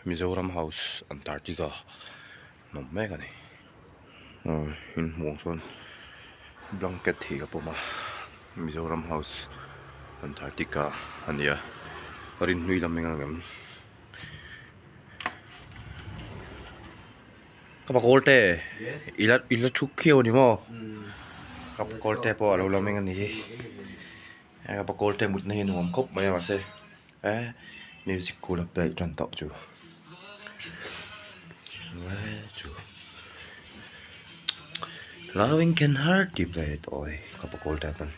Mizoram House Antarctica an awm mek a ni. Aw inhmuh ang chuan blanket hi ka pawm a Mizoram House Antarctica a ni a rinhlui lam eng ang em. Ka pakawr te i la i la thu khiau a ni maw ka pakawr te pawh a lo lam eng a ni hi ka pakawr te mutna hi a nuam khawp mai a mahse eh music kul a play tan tawh chu chu loving can hurt tih play tawh a ni ka pakawr te pawn.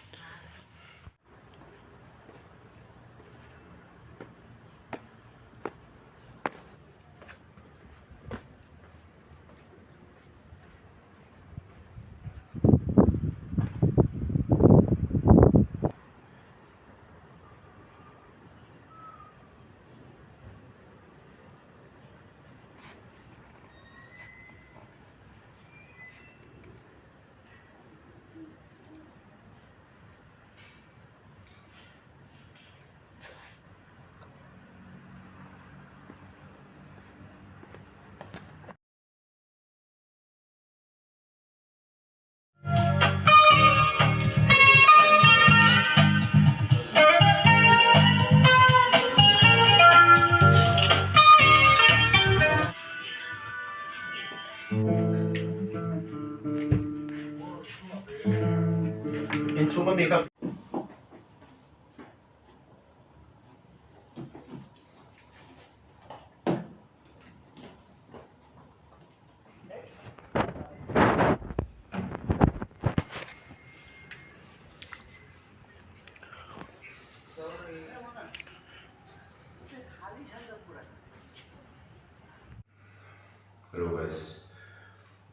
Hello guys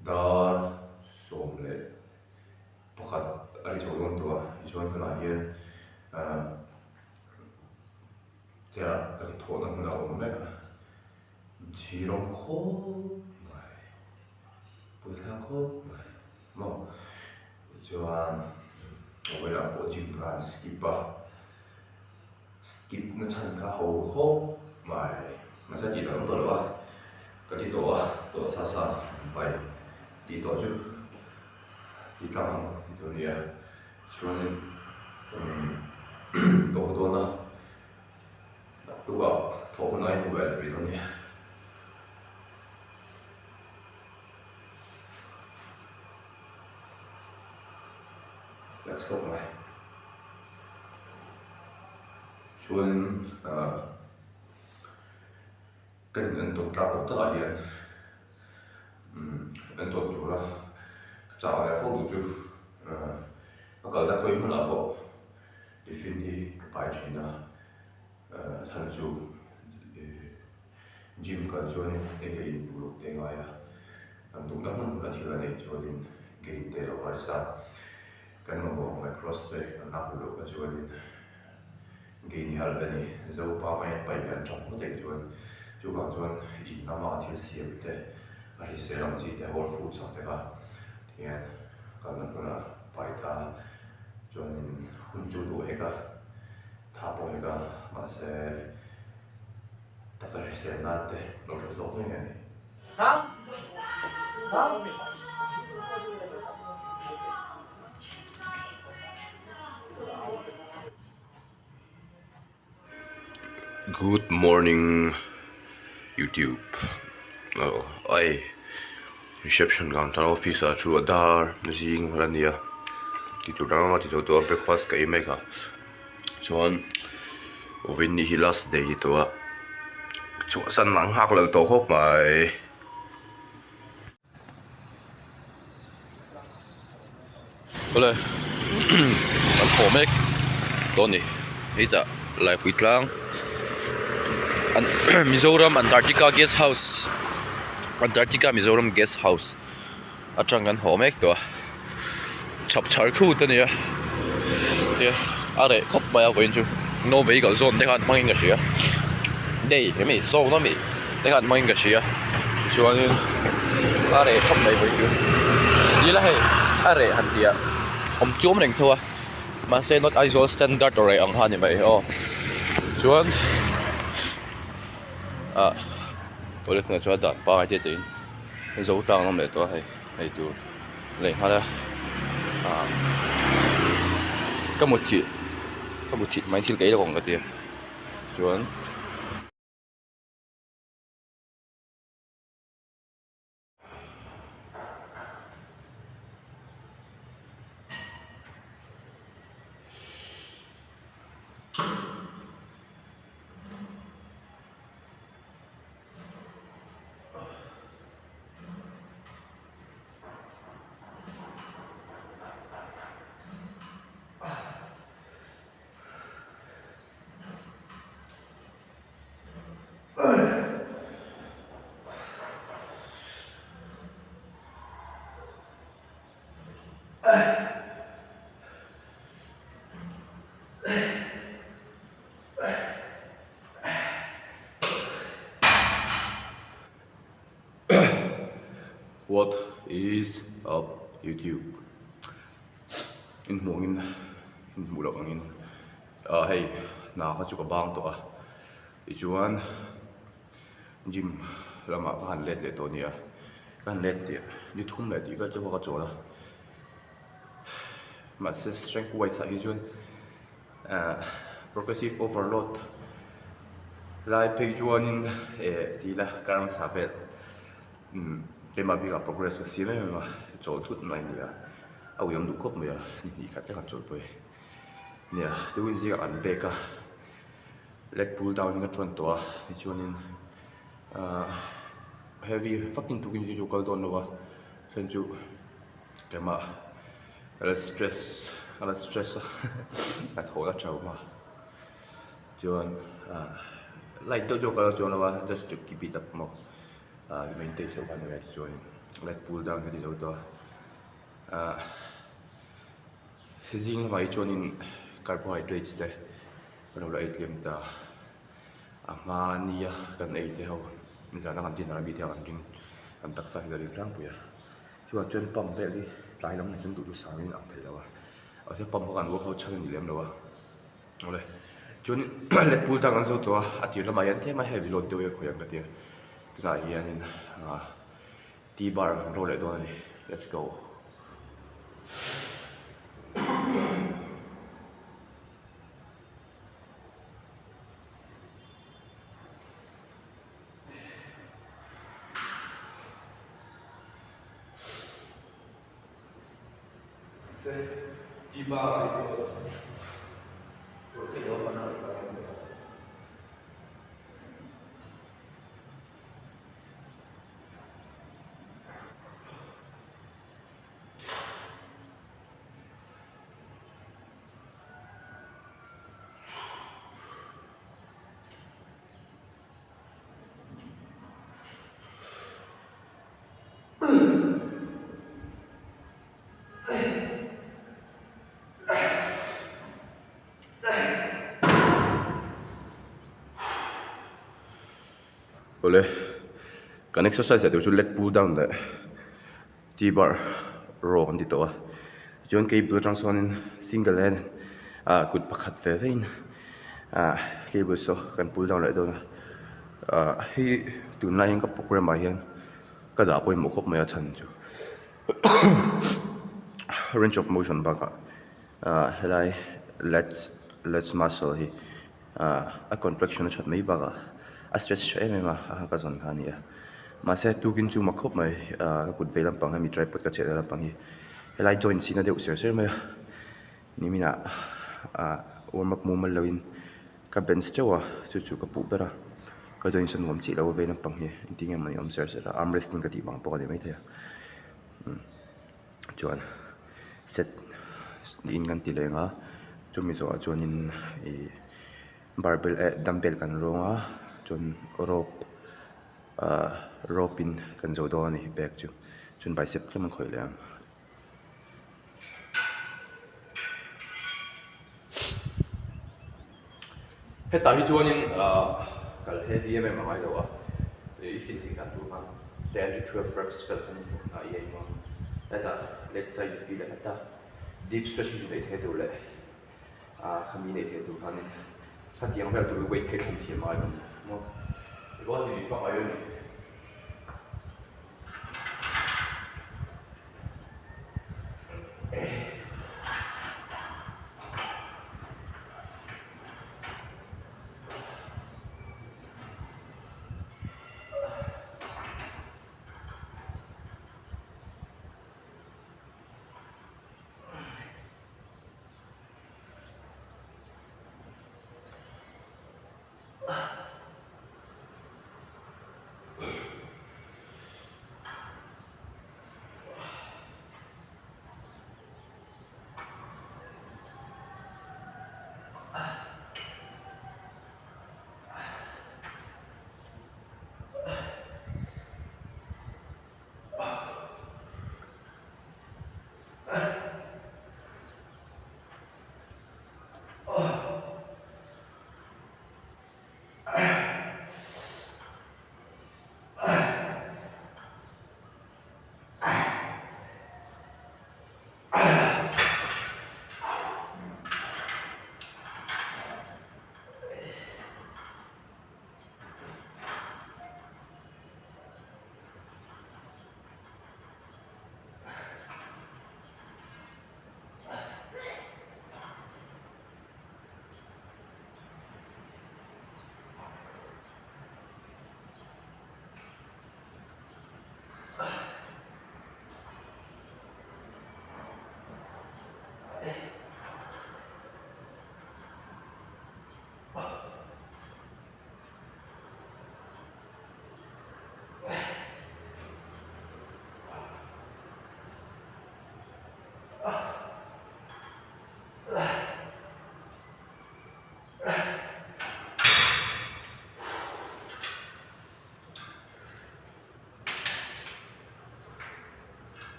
dar sawm leh pakhat a ri chho dawn tawh a tichuan tunah hian ahh tia kan thawhna hmunah a awm mek a zirawm khawp mai puithlak khawp mai maw tichuan vawilah pawh gym khan skip a skip na chhan kha ho khawp mai nasa tih dan awm tawh lo a ka ti tawh a tawh sa sa pai tih tawh chu ti tlang ang ti tur a ni a chuanin umm ka haw dawn a naktukah thawh hun a inhmu ve leh mai dawn nia. Flex tawp mai chuanin ahh ka in en tawp tlak loh takah hian umm en tawp tura ka chah ve fo duh chu ahh ka kalna khawi hmunah pawh tiffin hi ka pai thin a ahh chhan chu gym kal chuanin hei hi a in duh loh te ngai a kan duhna hmun hmuna thil a neih chuanin gain te lo harsa kan mamawh ang lacrosse te kan lak duh loh kha chuanin gain hi a ni zopa mai a pai kan tang ngawt aih chuan chuvang chuan in lama thil siam te a hrisel ang chi te whole foods ang te kha tihian kalna hmunah pai ta chuanin hun chu duh hek a tha pawh hek a mahse. Taksa hrisel nan te lo tha zawk ngei a ni. Good morning youtube oh ai reception counter office ah thu a dar zing vel a ni a tihtur dang dang a ti tawh tawh a breakfast ka ei mek a. Chuan vawiin ni hi last day ni tawh a chhuahsan ang nghak lo tawh khawp mai. Awle kan thaw mek dawn a ni hei tah Laipui tlang Mizoram Antarctica guest house Antarctica Mizoram guest house atang kan haw mek tawh a chhapchar khut a ni a tia a reh khawp mai a vawiin chu no vehicle zawn te khan hmangin ka hria day emi zone ami te khan hmangin ka hria tichuanin a reh khawp mai vawiin chu dil a hei a reh han tih ah awm chuam reng tho a mahse not Aizawl standard a reh ang kha a ni mai aw chuan ah. Awle tunah chuan dan pangai te te in zo tlang an awm leh tawh a hei hei tur leh nghal a ah ka mutthilh ka mutthilh mai thil ka ei lawk ang ka tia chuan. What is up YouTube? In hmuh angin in hmuh loh angin ah hei hna kha chu ka bang tawh a tichuan gym lamah ka han let leh tawh a ni a ka han let tih ni thum leh tih vel chu ka chawl a mahse strength wise ah hi chuan ah progressive overload lai phei chuanin eh ti ila kar hmasa vel umm keimah bikah progress ka siam em em a chawl thut mai a ni a a uiawm duh khawp mai a ni hnih khat te kan chawlpui. Nia tukin zingah an bag a lat pull down in ka chuan tawh a tichuanin ahh heavy vakin tukin chu kal dawn lo a chuan chu keimah ka la stress ka la stress a hnathawh la tha awm a chuan ahh light deuh chu a kal chuang lo a just to keep it up maw ahh maintain chauh kha a ni mai tichuanin lat pull down ka ti zo tawh a ahh. Zing lamah hi chuanin carbohydrates te kan lo la ei tlem ta a hma nia kan ei te ho zana kan dinner ami te ho an ring kan taksa hi a ring tlangpui a chuvang chuan pump vel hi tlai lam nen chuan duh duhsam in ang thei lo a mahse pump kha kan workout chhan a ni lem lo a awle chuanin lat pull down an zo tawh a a tir lamah hian tlem a heavy load deuh hi a khawih ang ka tia tunah hianin ah. T bar kan ro leh dawn a ni let's go. T bar ai pawh Awle kan exercise leh tur chu lat pull down leh T bar row kan ti tawh a tichuan cable atang sawn in single hand ah kut pakhat ve ve in ah cable saw kan pull down leh dawn a ah hei tunlai hian ka program ah hian ka dah pawimawh khawp mai a chhan chu range of motion bakah ah helai lats lats muscle hi ah a contraction a that mai bakah a stretch tha em em a a ka zawn kha a ni a mahse tukin chu mak khawp mai ah ka kut vei lampang hemi tripod ka chhiatna lampang hi helai joint sin a deuh ser ser mai a niminah ah warm up mumal loin ka bench teuh a chu chu ka puh ber a ka joint sawn nuam chiah lo a vei lampang hi engtin nge mawni awm ser ser a arm wrestling ka tih vang pawh a ni maithei a umm chuan set in kan ti leng a chumi zawhah chuanin ih barbell eh dumbbell kan rawng a chuan rope ah rope in kan zo dawn a ni bag chu chuan bicep tlem an khawih leh ang. Hetah hi chuanin ah kal heavy em em a ngai lo a, i fin theih dan tur khan 10 to 12 reps vel khan i ei ang a, hetah leg side i feel a, deep stretching chu neih theih tur leh ah khami neih theih tur khanin khatiang vel tur hi weight kha i thlen thiam a ngai lo a ni maw. Igual ni fak ai a ni.